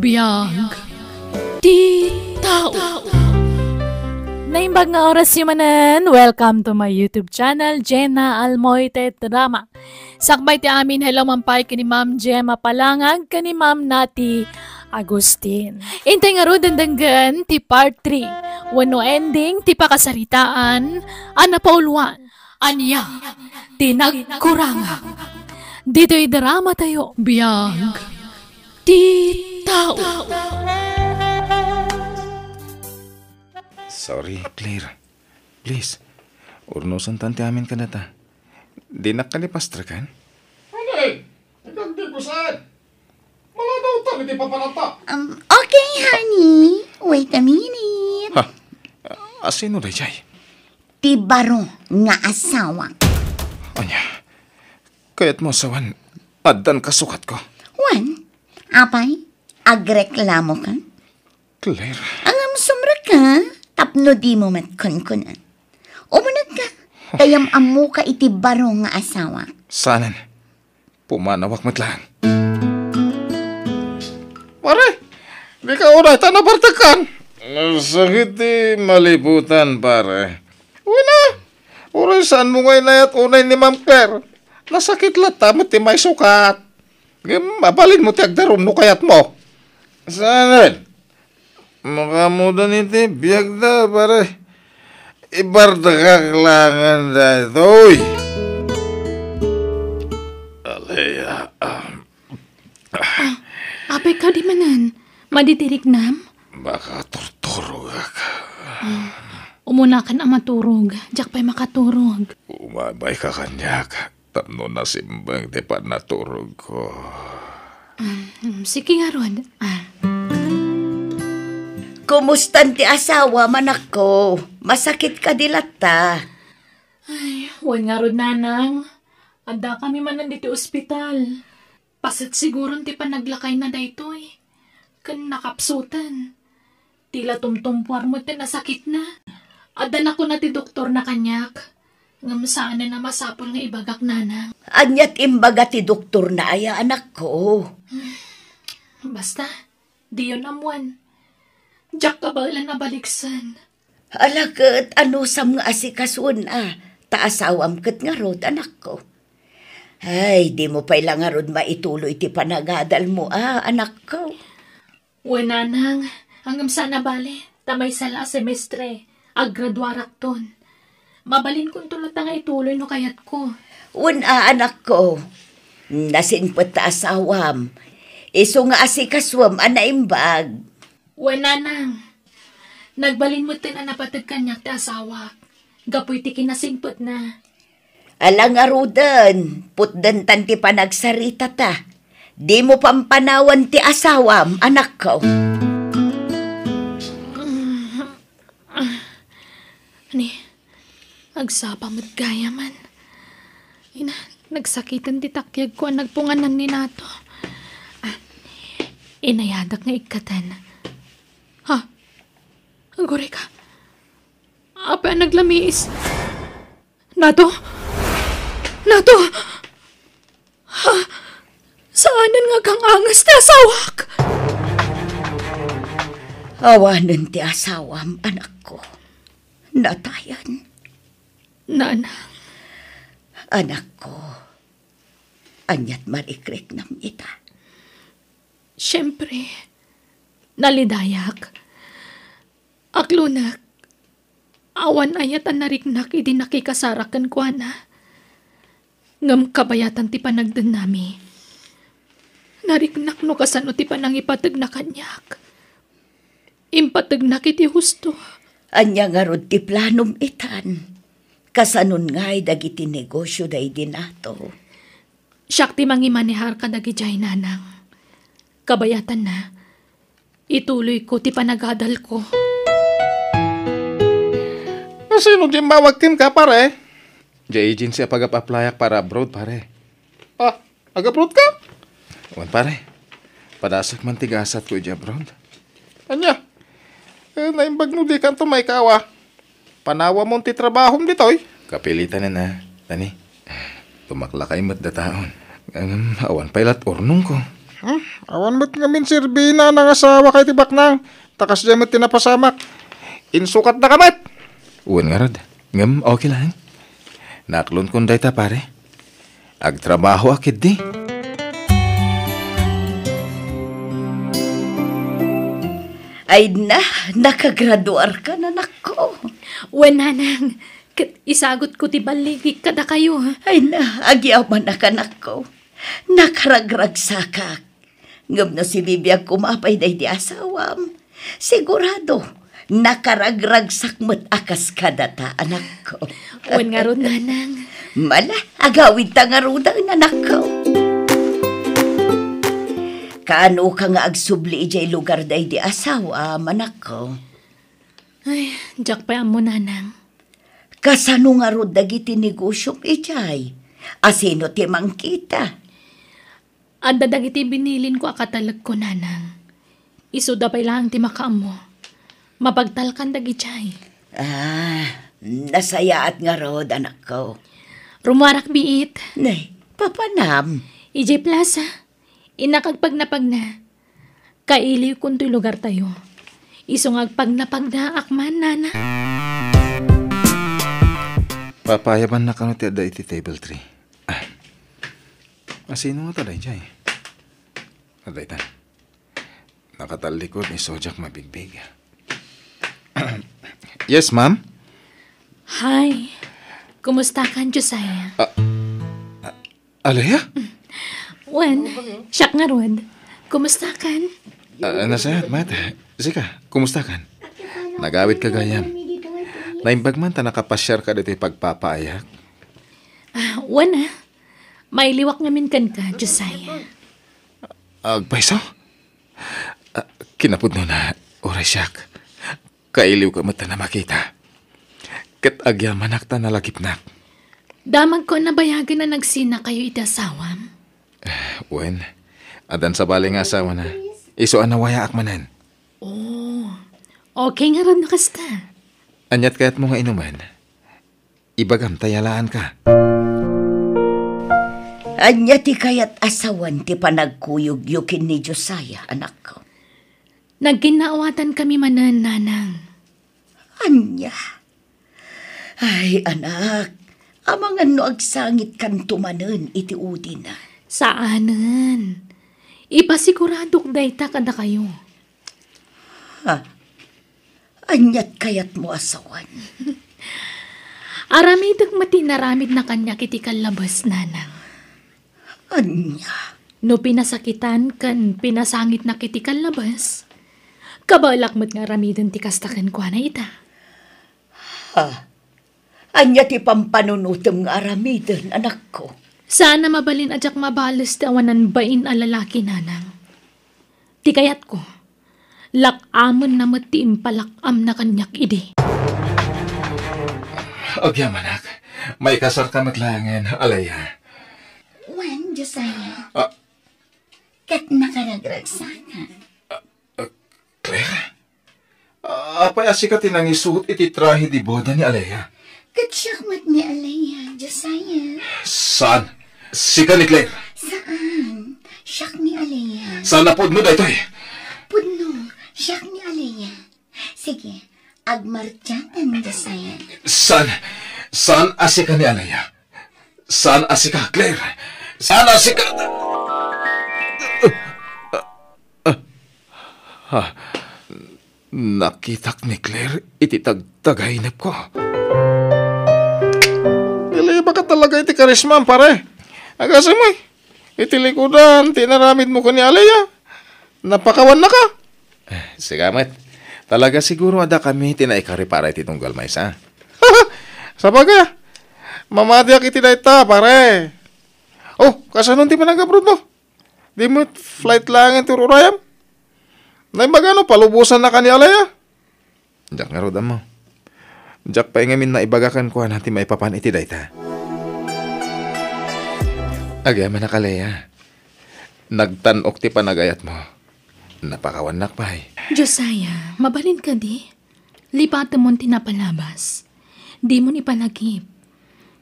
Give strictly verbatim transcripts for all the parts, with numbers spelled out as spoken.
Biag ti tao. Naimbag nga oras manen. Welcome to my YouTube channel, Jenna Almoite Drama. Sakbay ti amin, hello man pay ken ni Ma'am Gemma Palangag ken ni Ma'am Nati Agustin. Intay ngarud denggen ti part three wenno ending ti pakasaritaan a napauluan, Ania ti Nagkurangak. Ditoy drama tayo, Biag ti Tao. Sorry, Claire. Please, urnosen tan ti amin kadata. Dinak kadi pastreken? Honey, agagdi ko saan? Maladaw ta iti papanata. Um, okay, honey. Wait a minute. Ha? Asino dayjay? Ti baro nga asawa. Ania? Kayatmo a sawen, addan kasukatko? Wen, apay, agreklamoka? Claire. Ngem sumrekka, tapno dimo met kunkunen. Umunegka, ta yam-ammoka iti baro nga asawa. Saanen. Pumanawak met laeng. Pare, dika unay ta nabartekkan. Nasakit ti malibutan, pare. Wen a, uray saanmo nga inayat unay ni Ma'am Claire. Nasakit latta met ti maisukat. Ngem mabalinmo ti agdarum no kayatmo. Saanen? Makaammoda iti biagda, pare. Ibartekak laengen daytoy. Alea, ah. Ah, apay kadi manen? Madi ti riknam? Makaturturogak. Ah, umunakan a maturog. Diak pay makaturog. Umabayka kaniak. Tapno nasimbeng ti pannaturogko. Mm, sige ngarud. Ah. Kumustan ti asawam, anakko? Masakit kadi latta? Ay, wen ngarud, nanang. Addakami manen ditoy ospital. Paset siguron ti panaglakayna daytoy. Ken nakapsuten. Ti la tumtumpuar met ti nasakitna. Adda nakuna ti doktorna kaniak. Ngem saanen a masapul nga ibagak, nanang. Ania ti imbaga ti doktorna aya, anakko? Basta, diyon ammoen. Diak kabaelan a baliksen. Ala ket, anusam nga asikasuenna, ta asawam ket ngarud, anakko. Ay, dimo pay la ngarud maituloy ti panagadalmo, a, anakko. Wen, nanang, ngem saan a bale, ta maysa la a semestre, aggraduarakton. Mabalinkonto latta nga ituloy no kayatko. Wen a, anakko, nasingpet ta asawam. Isu nga asikasuem a naimbag. Wen, nanang, nagbalin metten a napateg kaniak ti asawak, gapu iti kinasingpetna. Ala ngaruden, putdentan ti panagsaritata. Dimo pampanawan ti asawam, anakko. Ni, agsapa met gayamen. Ina, nagsakiten ti takyagko a nagpunganan ni Nato. Ah, inayadak nga ikkatan. Ha? Aguray ka. Apay a naglamiis? Nato? Nato! Ha? Saanen nga agang-angas ti asawak? Awanen ti asawam, anakko. Natayan. Nanang. Anakko, aniat marikriknam ita? Siempre, nalidayak. Aklonek, awan ayat a nariknak idi nakikasarak kenkuana. Ngem kabayatan ti panagdennami. Nariknak no kasano ti panangipategna kaniak. Impategnak iti husto. Ania ngarud ti planom itan? Kasanon ngay dagiti negosio daydi Nato? Siak ti mangimanehar kadagidiay, nanang. Kabayatanna, ituloyko ti panagadalko. Sino ti immawag kenka, pare? Diay agency a pagap-applyak para abroad, pare. Ah, ag-abroad ka? Wen, pare. Padasek man ti gasatko idiay abroad. Ania? Eh, naimbag no dikanto maikaw, a. Panawamon ti trabahom ditoy? Kapilitanen a, Tani. Tumaklakay met dataon. Ngem awan pay lat urnongko. Hmm? Awan met ngamin serbina nga asawa kay ti baknang. Ta kasdiay met ti napasamak. Insukatdaka met. Wen ngarud. Ngem okay lang. Naaklonkon dayta, pare. Agtrabahoak ketdi. Ay na, nakagraduarka, anakko. Wen, nanang, ket isagutko ti balligik kadakayo. Ay na, agyamanak, anakko. Nakaragragsakak. Ngem no sibibiag koma pay daydi asawam, sigurado, nakaragragsak met a kas kadata, anakko. Wen ngarud, nanang. Mala, agawidta ngaruden, anakko. Kaanoka nga agsubli idiay lugar daydi asawam, anakko? Ay, diak pay ammo, nanang. Kasano ngarud dagiti negosiom idiay? Asino ti mangkita? Adda dagiti binilinko a katalekko, nanang. Isuda pay laeng ti makaammo. Mapagtalkan dagidiay. Ah, nasayaat ngarud, anakko. Rummuarak biit. Ne, papanam? Idiay plaza. Innak agpagnapagna. Kailiwkon toy lugartayo. Isu nga agpagnapagnaak man, nana. Papayabanna kano ti adda iti table three. Ah. Asino nga ta daydiay? Adda ita. Nakatallikod ni Sojak mabigbig. Yes, ma'am? Hi. Kumustakan, Josiah? Ah, ah, Alea? Wen, siak ngarud. Kumustakan? Ah, nasayaat, Mat. Sika, kumustakan? Nagawidka gayam. Naimbag man ta nakapasiarka ditoy pagpapaayak. Ah, wen, ah. Mailiwak ngamin kenka, Josiah. Agpayso? Ah, kinapudnona, uray siak. Kailiwko met ta makita. Ket agyamanak ta nalagipnak. Damagko a nabayagen a nagsinakayo iti asawam? Eh, wen, addan sabali nga asawana. Isu a nawayaak manen. Oh, okay ngarud no kasta. Aniat kayatmo nga inumen? Ibagam ta yalaanka. Ania ti kayat a sawen ti panagkuyogyo ken ni Josiah, anakko? Nagkinnaawatankami manen, nanang. Ania? Ay, anak, amangan no agsangitkanto manen iti udina. Saanen. Ipasiguradok dayta kadakayo. Ha? Aniat kayatmo a sawen? Aramidek met ti inaramidna kaniak iti kallabes, nanang. Ania? No pinasakitan ken pinasangitnak iti kallabes, kabaelak met nga aramiden ti kasta kenkuana ita. Ha? Ania ti pampanunotem nga aramiden, anakko? Saan a mabalin a diak mabales ti awanan bain a lalaki, nanang. Ti kayatko, lak-amenna met ti impalak-amna kaniak idi. Agyamanak, maikasarka met laengen, Alea. Wen, Josiah. Ah. Ket nakaragragsaka. Ah, Claire? Ah, apay a sika ti nangisuot iti trahe de boda ni Alea? Ket siak met ni Alea, Josiah. Saan? Sika ni Claire? Saan? Siak ni Alea. Saan a pudno daytoy? Pudno, siak ni Alea. Sige, agmartiatan, Josiah. Saan? Saan a sika ni Alea? Saan a sika, Claire? Saan a sika? Ah, nakitak ni Claire iti tagtagainepko. Naleba ka talaga iti karismam, pare. Agasem, oy. Iti likudan, ti inaramidmo ken ni Alea. Napakawannaka. Eh, sika met. Talaga siguro a dakami ti naikaripara iti tunggal maysa. Sabaga, mamatiak iti dayta, pare. Oh, kasano ti panag-abroad mo? Di met flight laeng ti ururayam? Naimbagano, palubosannaka ni Alea? Diak ngarud ammo. Diak pay ngamin naibaga kenkuana ti maipapan iti dayta. Agyamanak, Alea. Nagtan-ok ti panagayatmo. Napakawannak pay. Josiah, mabalin kadi? Lipatemon ti napalabas. Dimon ipalagip.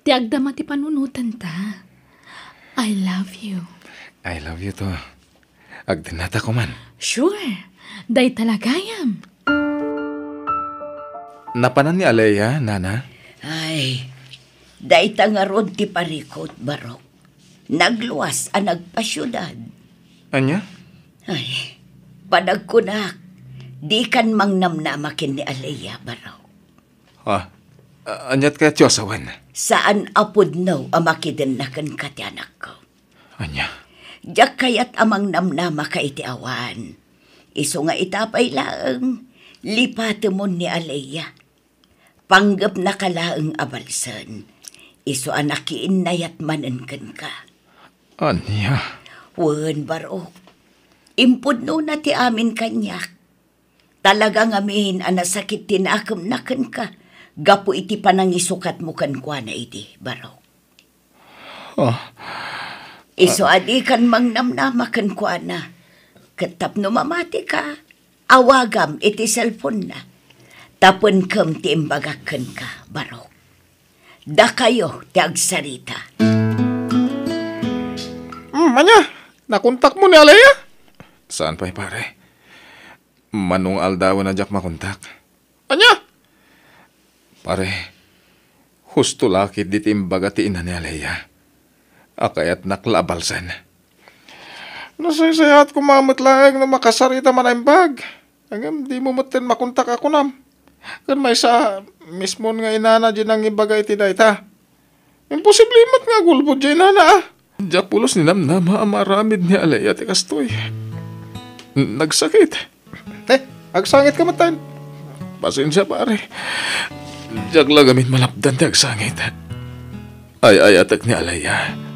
Ti agdama ti panunotanta. I love you. I love you too. Agdennata koman. Sure. Dayta la gayam. Napanan ni Alea, Nana? Ay, dayta ngarud ti parikut, Barok. Nagluas a nagpasiudad. Ania? Ay, panagkunak, dikan mangnamnama ken ni Alea, Barok. Ah, a-, aniat kayat ti asawen? Saan a pudno a makidenna kenka ti anakko. Ania? Diak kayat a mangnamnamaka iti awan. Isu nga ita pay laeng, lipatemon ni Alea. Panggepnaka laeng a balsen. Isu a nakiinnayat manen kenka. Ania? Wen, Barok. Impudnona ti amin kaniak. Talaga ngamin a nasakit ti nakemna kenka gapu iti panangisukatmo kenkuana idi, Barok. Ah. Isu a dikan mangnamnama kenkuana. Ket tapno mamatika, awagam iti cellphone-na. Tapenkem ti imbagak kenka, Barok. Dakayo ti agsarita. Hmm, ania? Nakontakmo ni Alea? Saan pay, pare. Mano nga aldawen a diak makontak. Ania? Pare, husto la ketdi ti imbaga ti ina ni Alea a kayatnak la a balsen. Nasaysayaat koma met laeng no makasarita man a imbag. Ngem dimo metten makontak a kunam. Ken maysa, mismon nga inana diay nangibaga iti dayta. Imposible met nga agulbod diay inana, a. Diak pulos ninamnama a maaramid ni Alea ti kastoy. Nagsakit. Eh, agsangitka metten. Pasensia, pare. Diak la ngamin malapdan ti agsangit. Ay-ayatek ni Alea.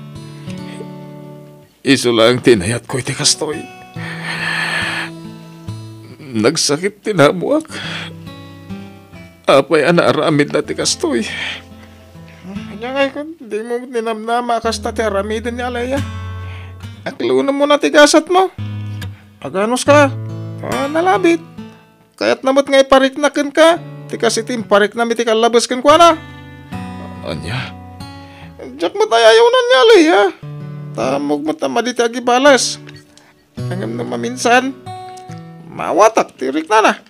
Isu laeng ti inayatko iti kastoy. Nagsakit ti namoak. Apay a naaramidna ti kastoy? Ania ngay kun dimo ninamnama a kasta ti aramiden ni Alea? Aklonem mo na ti gasatmo. Aganuska. Ah, nalabit. Kayatna met nga iparikna kenka ti kas iti impariknam iti kallabes kenkuana. Ania? Diak met ay-ayunen ni Alea. Ta ammok met a madi ti agibales. Ngem no maminsan, maawatak ti riknana.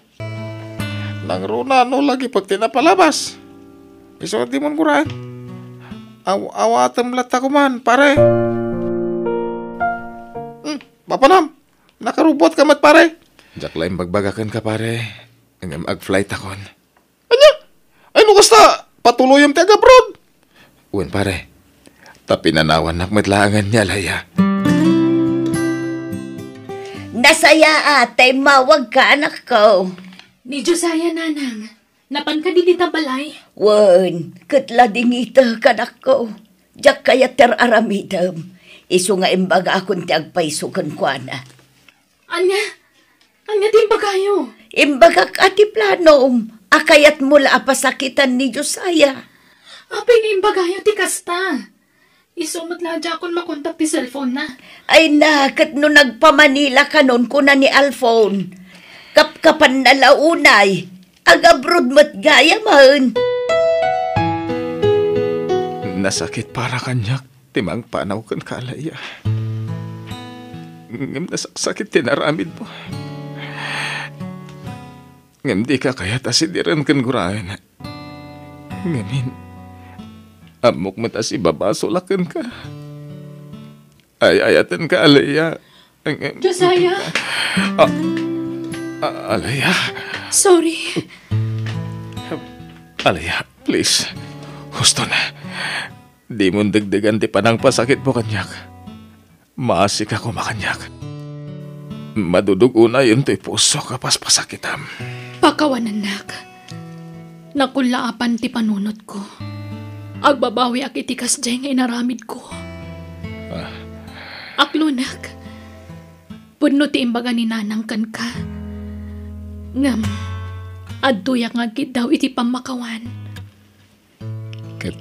Nangruna no lagipek ti napalabas. Isu a dimon guraen. Aw-, awatem latta koman, pare. Hmm, mapanam. Nakarubuatka met, pare. Diak la imbagbaga kenka, pare. Ngem agflightakon. Ania? Ay, no kasta, patuloyem ti agabroad? Wen, pare. Ta pinanawannak met laengen ni Alea. Nasayaat ta immawagka, anakko. Ni Josiah, nanang. Napanka dita balay? Wen, ket ladingitek, anakko. Diak kayat ti ar-aramidem. Isu nga imbagakon ti agpayso kenkuana. Ania? Ania ti imbagayo? Imbagak a ti planom a kayatmo la a pasakitan ni Josiah. Apay nga imbagayo ti kasta? Isu met la a diakon makontak ti cellphone-na. Ay na, ket no nagpa-Manila kanon, kuna ni Alfon, kapkapanna la unay. Agabroad met gayamen. Nasakit para kaniak ti mangpanaw kenka, Alea. Ngem nasaksakit ti naramidmo. Ngem dika kayat a sidiren ken guraen. Ngamin, ammok met a sibabasol a kenka. Ay-ayatenka, Alea. Josiah. Ah, ah, Alea. Sorry. Alea, please. Huston. Dimon degdegan ti panangpasakitmo kaniak. Maasika koma kaniak. Madudug-onayen toy pusok a paspasakitam. Pakawanennak. Nakullaapan ti panunotko. Agbabawiak iti kasdiay nga inaramidko. Ah. Aklonek, pudno ti imbaga ni Nanang kenka. Ngem, adtoyak nga agkiddaw iti pammakawan. Ket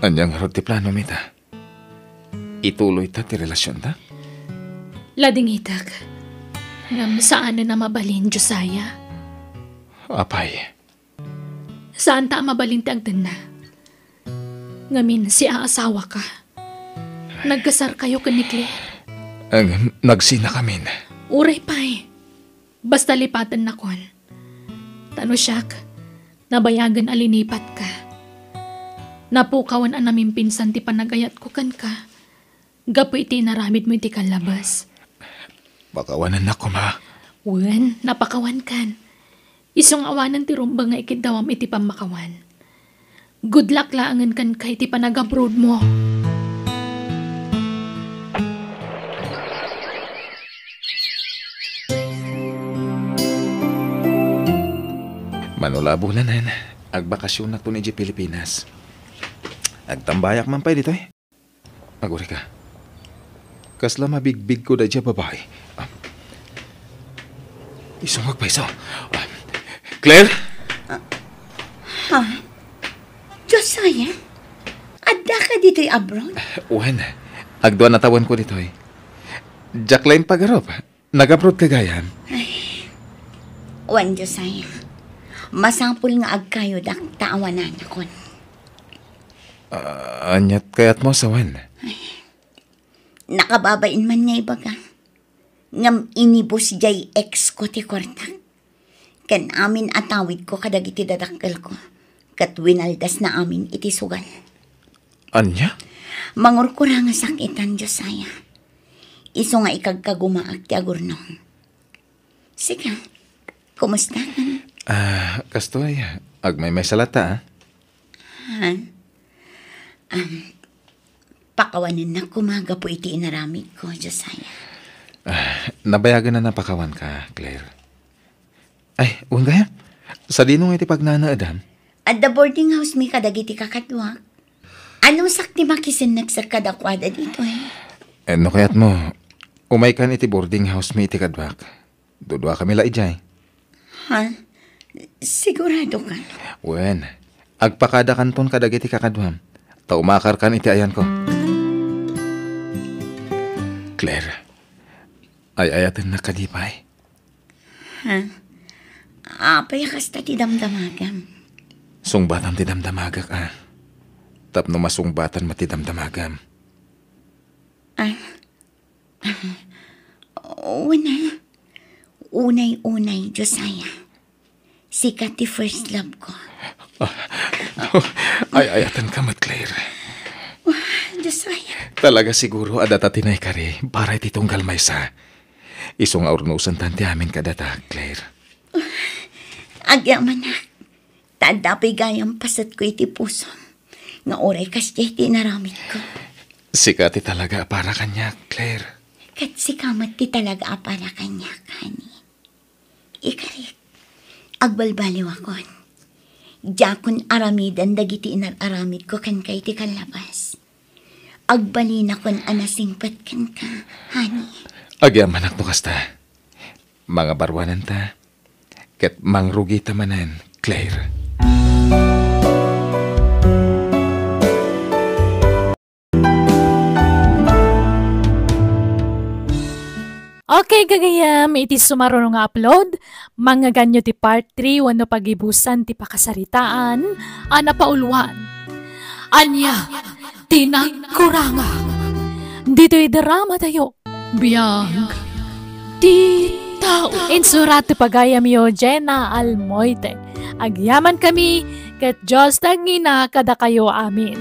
ania ngarud ti planom ita? Ituloyta ti relasionta? Ladingitek. Ngem saanen a mabalin, Josiah. Apay? Saanta a mabalin ti agdenna. Ngamin, siaasawaka. Nagkasarkayo ken ni Claire. Ngem, nagsinakamin. Uray pay, basta lipatennakon. Ta no siak, nabayagen a linipatka. Napukawan a namimpinsan ti panagayatko kenka gapu iti inaramidmo iti kallabas. Pakawanennak koma. Wen, napakawankan. Isu nga awanen ti rumbeng nga ikiddawam iti pammakawan. Good luck laengen kenka iti panag-abroadmo. Mano la a bulan, agbakasionnakton idiay Pilipinas. Agtambayak man pay ditoy. Agurayka. Kasla mabigbigko daydiay a babai. Ah. Isu nga agpayso. Ah. Claire? Ah. Ha? Josiah? Addaka ditoy abroad? Wen, agdua a tawenko ditoy. Diak laeng pagarup. Nag-abroadka gayam? Ay. Wen, Josiah. Masapul nga agkayodak ta awananakon. Ah, ania't kayatmo, sawen? Nakababain man nga ibaga. Ngem inibus diay ex ko ti kuartak. Ken amin a tawidko kadagiti dadakkelko. Ket winaldasna amin iti sugal. Ania? Mangurkurangasak itan, Josiah. Isu nga ikagkagumaak ti agurnong. Sika, kumusta? Ah, kastoy, agmaymaysa latta, ah. Ha? Um, pakawanennak koma gapu iti inaramidko, Josiah. Ah, nabayagen a napakawanka, Claire. Ay, wen gayam. Sadino nga iti pagnanaedam? Adda boarding house mi kadagiti kakaduak. Anusak ti makisenneksek kadakuada ditoy? Eh, no kayatmo, umaykan iti boarding house mi iti kaduak. Duduakami la idiay. Ha? Sigurado ka? Wen, agpakadakanton kadagiti kakaduam, ta umakarkan iti ayanko. Claire, ay-ayatennak kadi pay? Ha? Apay a kasta ti damdamagam? Sungbatam ti damdamagak, a. Tapno masungbatam met ti damdamagam. Ah. Una, unay-unay, Josiah. Sika ti first love ko. Ah, ay-ayatenka met, Claire. Wah, Josiah. Talaga siguro a data ti naikari para iti tunggal maysa. Isu nga urnosentan ti amin kadata, Claire. Agyamanak. Ta adda pay gayam pasetko iti pusom nga uray kasdiay ti inaramidko. Sika ti talaga a para kaniak, Claire. Ket sika met ti talaga a para kaniak, honey. Ikarik, agbalbaliwakon. Diakon aramiden dagiti inar-aramidko kenka iti kallabas. Agbalinakon a nasingpet kenka, honey. Agyamanak no kasta. Mangabaruanenta, ket mangrugita manen, Claire. Okay, gagayam, iti sumaruno nga upload, mangngeganyo ti part three wenno pagibusan ti pakasaritaan a napauluan. Ania ti nagkurangak? Ditoy drama tayo, Biag ti Tao. Insurat ti pagayamyo, Jenna Almoite. Agyaman kami, ket Dios ti agngina kadakayo amin.